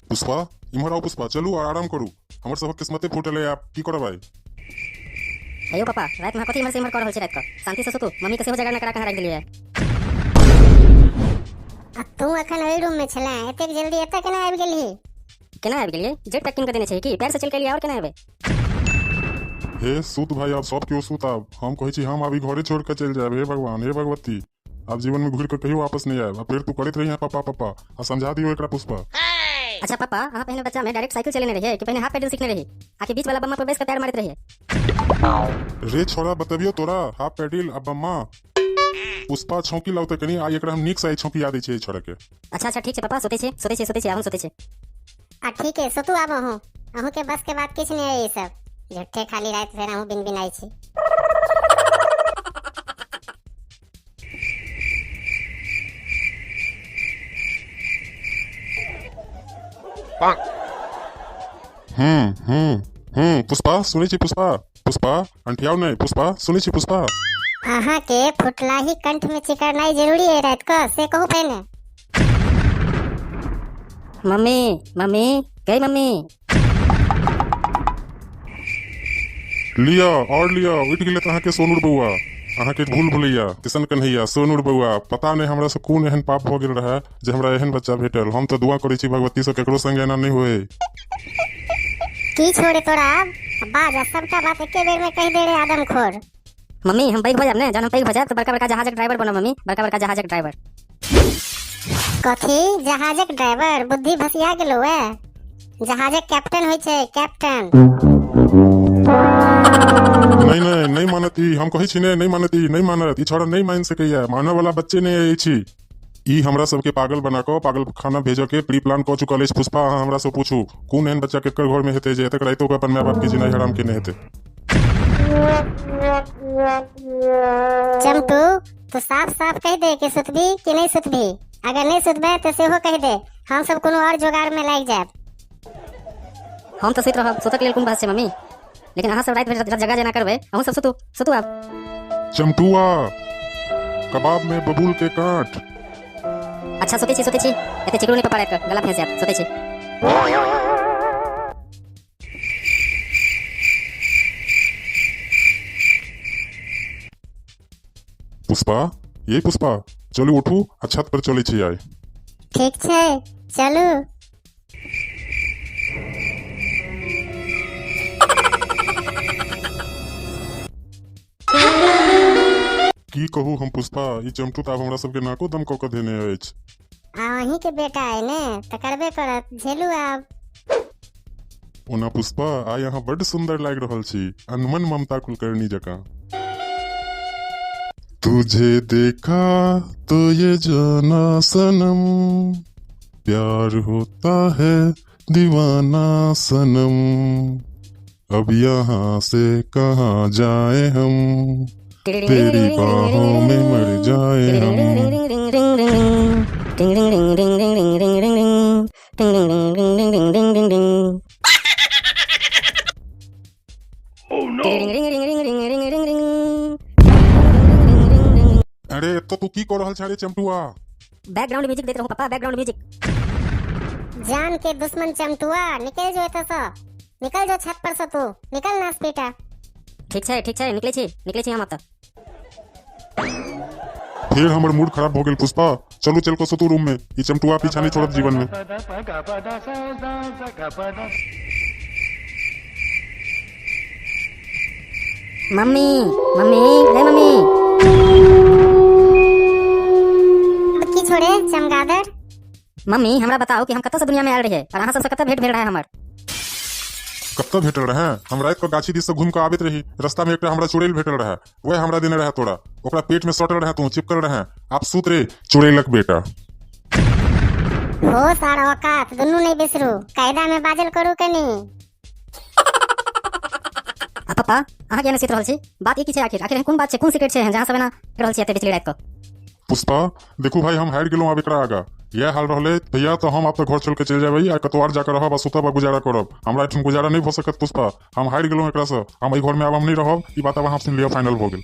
पुष्पा इम्हर आउ पुष्पा, चलू आ आराम करू, हमर सबक किस्मते फूटल है, आब की करब आइ? हेयौ पापा, रातिमे कथी इम्हर से इम्हर कऽ रहल छी? राति कऽ शांति से सुतू, मम्मी के सेहो जगह करा कहाँ राखि देलियै। आ तू अखन ओहि रूम में छला, एतेक जल्दी एतऽ केना आबि गेलही? केना आबि गेलियै? जेट पैक कीन कऽ देने छै कि पैर से चलि के एलियै, और केना एबै? हे सुत भाई, आब सब केओ सुत, आब हम कहै छी हम अभी घरे छोड़ के चलि जायब। हे भगवान, हे भगवती, आब जीवन में घुरि के कहियो वापस नहीं आयब। आ फेर तू करैत रही पापा पापा, आ समझा दियो एकरा पुष्पा। अच्छा पापा, अहाँ पहिने बच्चा में डायरेक्ट साइकिल चलेने रहियै कि पहिने हाफ पेडल सीखने रही, आकि बीच वाला बम्मा पर बैस के पैर मारैत रहियै? रे छोड़ा बतबियो तोरा, हाफ पेडल आ बम्मा। पुष्पा छौंकी लाउ तऽ कनी, आ एकरा हम नीक से छौंकी याद छै छोड़ा के। अच्छा अच्छा ठीक छै पापा, सुतै छी सुतै छी सुतै छी, आब हम सुतै छी। आ ठीक है सुतू, आब अहूँ, अहूँ के बस के बात किछु नहीं है ई सब झूठे, खाली राति भरि अहूँ बिन बिनाइ छी। हम्म हम्म पुष्पा सुनै छी? पुष्पा पुष्पा अंठियाउ नहि, पुष्पा सुनै छी? पुष्पा अहाँ के फुटलाही कंठ में चिकरनाइ जरूरी है राति कऽ, से कहू पहिने। मम्मी मम्मी गई मम्मी। लिअ और लिअ, उठि गेलै तऽ अहाँके सोनूर बौआ, अहाँके भूल भुलैया किशन कन्हैया सोनूर बौआ। पता नहि हमरा से कोन एहन पाप भऽ गेल रहए जे हमरा एहन बच्चा भेटल। हम तऽ दुआ करै छी भगवती से केकरो संग एना नहि होए। की छोड़े तोरा आब बाज, आ सबटा बात एके बेर में कहि दे रे आदमखोर। मम्मी हम पैघ भऽ जायब ने, जहन हम पैघ भऽ जायब तऽ बड़का बड़का जहाजक ड्राइवर बनब मम्मी, बड़का बड़का जहाजक ड्राइवर। कथी जहाजक ड्राइवर? बुद्धि भसिया गेलो है, जहाजक कैप्टन होइ छै कैप्टन। नहीं नहीं नहीं मानत ई, हम कहै छी ने नहीं मानत ई, नहीं मानत ई छोड़ा, नहीं मान सकैया, मानऽ वाला बच्चे नहीं अछि ई। हमरा सबके पागल बना कऽ पागल खाना भेजऽ के प्री प्लान कऽ चुकल अछि पुष्पा। अहाँ हमरा से पूछू कोन एहन बच्चा केकर घर में हेतै जे एतेक रातिओ के अपन माय बाप के जिनाइ हराम केने हेतै? चमटू तू साफ साफ कहि दे कि सुतबी कि नहीं सुतबी, अगर नहीं सुतबे तऽ सेहो कहि दे, हम सब कोनो और जोगाड़ में लागि जायब। हम तऽ सुति रहब, सुतक लेल कोन बात छै मम्मी, लेकिन अहाँ सब राति भरि जगह जेना करबै, अहूँ सब सुतू सुतू आब। चमटुआ कबाब में बबूल के कांट। अच्छा सुतै छी सुतै छी, एते चिकरू नहि पापा, राति कऽ गला फँसि जायत, सुतै छी। पुष्पा ये पुष्पा चलू उठू आ छत पर चलै छी आइ। ठीक छै चलू। की कहू हम पुष्पा, ई चमटू तऽ आब हमरा सबके नाको दम कऽ कऽ देने अछि। आ अहीं के बेटा है ने तऽ करबे करत, झेलू आब। ओना पुष्पा आइ अहाँ बड्ड सुंदर लागि रहल छी, अनमन ममता कुलकर्णी जकाँ। तुझे देखा तो ये जाना सनम, प्यार होता है दीवाना सनम, अब यहाँ से कहाँ जाए हम, तेरी बाहों में मर जाए हम। अरे एतऽ तू की कऽ रहल छे रे चमटुआ? बैकग्राउंड म्यूजिक देख रहूं पापा, बैकग्राउंड म्यूजिक। जान के दुश्मन चमटुआ, निकल जो एतऽ से, निकल जो छत पर से, तू निकल नास बेटा। ठीक छै ठीक छै, निकलै छी निकलै छी हम आब तऽ। फिर हमर मूड खराब भऽ गेल पुष्पा, चलू चल कऽ सुतू रूम में, ई चमटुआ पीछा नहीं छोड़त जीवन में। मम्मी मम्मी रे मम्मी। की छोड़े चमगादड़? मम्मी हमरा बताओ कि हम कतऽ से दुनिया में आयल रहियै और अहाँ सबसे कतऽ भेंट भेल रहे हमर? कतऽ भेटल रहे? हम राति कऽ गाछी दिस से घूमि कऽ आबैत रही, रास्ता में एकटा हमरा चुड़ैल भेटल रहे, वएह हमरा देने रहे तोरा, ओकरा पेट में सटल रहे तू, चिपकल रहे। आब सुत रे चुड़ैलक बेटा। होश आर औकात दुनू नहीं बिसरू, कायदा में बाजल करू कनी। आ पापा अहाँ किया नहि सुति रहल छी? बात ई की छै आखिर, आखिर एहन कोन बात छै, कोन सीक्रेट छै एहन जहाँ सब एना रहल छी एते बिचली राति कऽ? पुष्पा देखू भाई, हम हारि गेलहुँ आब एकरा आगा इएह हाल रहलै भैया तऽ हम आब तऽ घर छोड़ि कऽ चलि जेबै आ कतौ आर जाकऽ रहब आ सुतब आ गुजारा करब, हमरा एहिठाम गुजारा नहि भऽ सकत पुष्पा, हम हारि गेलहुँ एकरासँ, हम एहि घरमे आब हम नहि रहब, ई बात आब अहाँ सुनि लिअ, फाइनल भऽ गेल।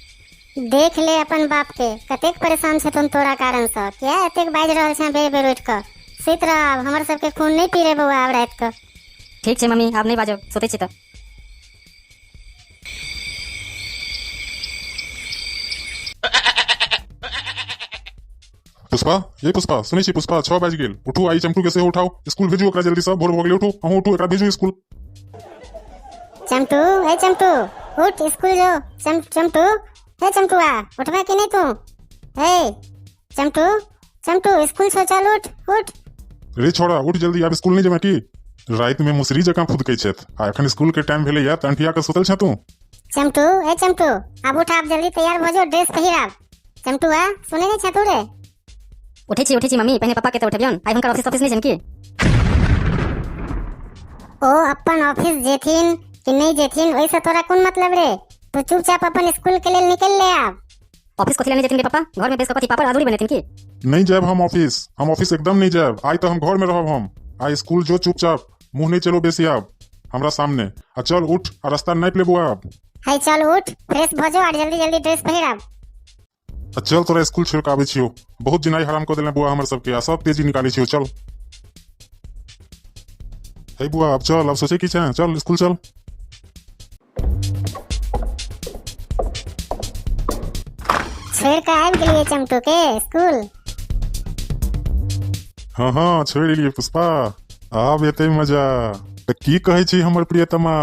देख ले अपन बाप के कतेक परेशान छथुन तोरा कारण सँ, किया एतेक बाजि रहल छें बेर बेर उठि कऽ, सुति रहब, हमर सबके खून नहि पी रे बौआ आब राति कऽ। ठीक छै मम्मी, आब नहि बाजब, सुतै छी तऽ। पुष्पा, ये पुष्पा, सुनै छी पुष्पा, 6 बाजि गेल, उठू, आइ चमटू के सेहो उठाउ, स्कूल भेजू ओकरा जल्दी सँ, भोर भऽ गेलै, उठू, अहूँ उठू, एकरा भेजू स्कूल। चमटू, हे चमटू, उठ, स्कूल जो। चमटू, हे चमटुआ, उठबे कि नहि तू? हे चमटू, चमटू, स्कूल छौ, चल उठ, उठ। रे छोड़ा, उठ जल्दी, आब स्कूल नहि जेबे की? राति में मुसरी जकाँ फुदकै छथि आ एखन स्कूल के टाइम भेलैया तऽ अंठिया के सुतल छह तू। चमटू, हे चमटू, आब उठ, आब जल्दी तैयार भऽ जो, ड्रेस पहिर आब। चमटुआ, सुनै नहि छह तू रे? उठै छी, उठै छी मम्मी, पहिने पप्पा के तऽ उठबियौन, आइ हुनकर ऑफिस ऑफिस नहि छनि की? ओ अपन ऑफिस जेथिन कि नहि जेथिन ओहिसँ तोरा कोन मतलब रे? तू चुपचाप अपन स्कूल के लेल निकलि ले आब। ऑफिस कथी लए नहि जेथिन गे पप्पा? घर में बैस कऽ कथी पापड़ अदौरी बनेथिन की? नहि जायब हम ऑफिस, हम ऑफिस एकदम नहि जायब, आइ तऽ हम घर में रहब, हम आइ स्कूल जो चुपचाप, मुँह नहि चलो बेसी आब हमरा सामने, आ चल उठ आ रास्ता नापि लेबो आब। है चल उठ, फ्रेश भऽ जो आ जल्दी जल्दी ड्रेस पहिर आब। आ चल तोरा स्कूल छोड़ि कऽ आबै छियौ, बहुत जिनाइ हराम कऽ देले बुआ हमर सबके, आ सब तेजी निकालै छियौ, चल हे बुआ, आब चल, आब सोचे की छै, चल स्कूल चल। छोड़ि कऽ आबि गेलियै चमटू के स्कूल? हाँ हाँ छोड़ि एलियै पुष्पा, आब एतै मजा। तऽ की कहै छी हमर प्रियतमा?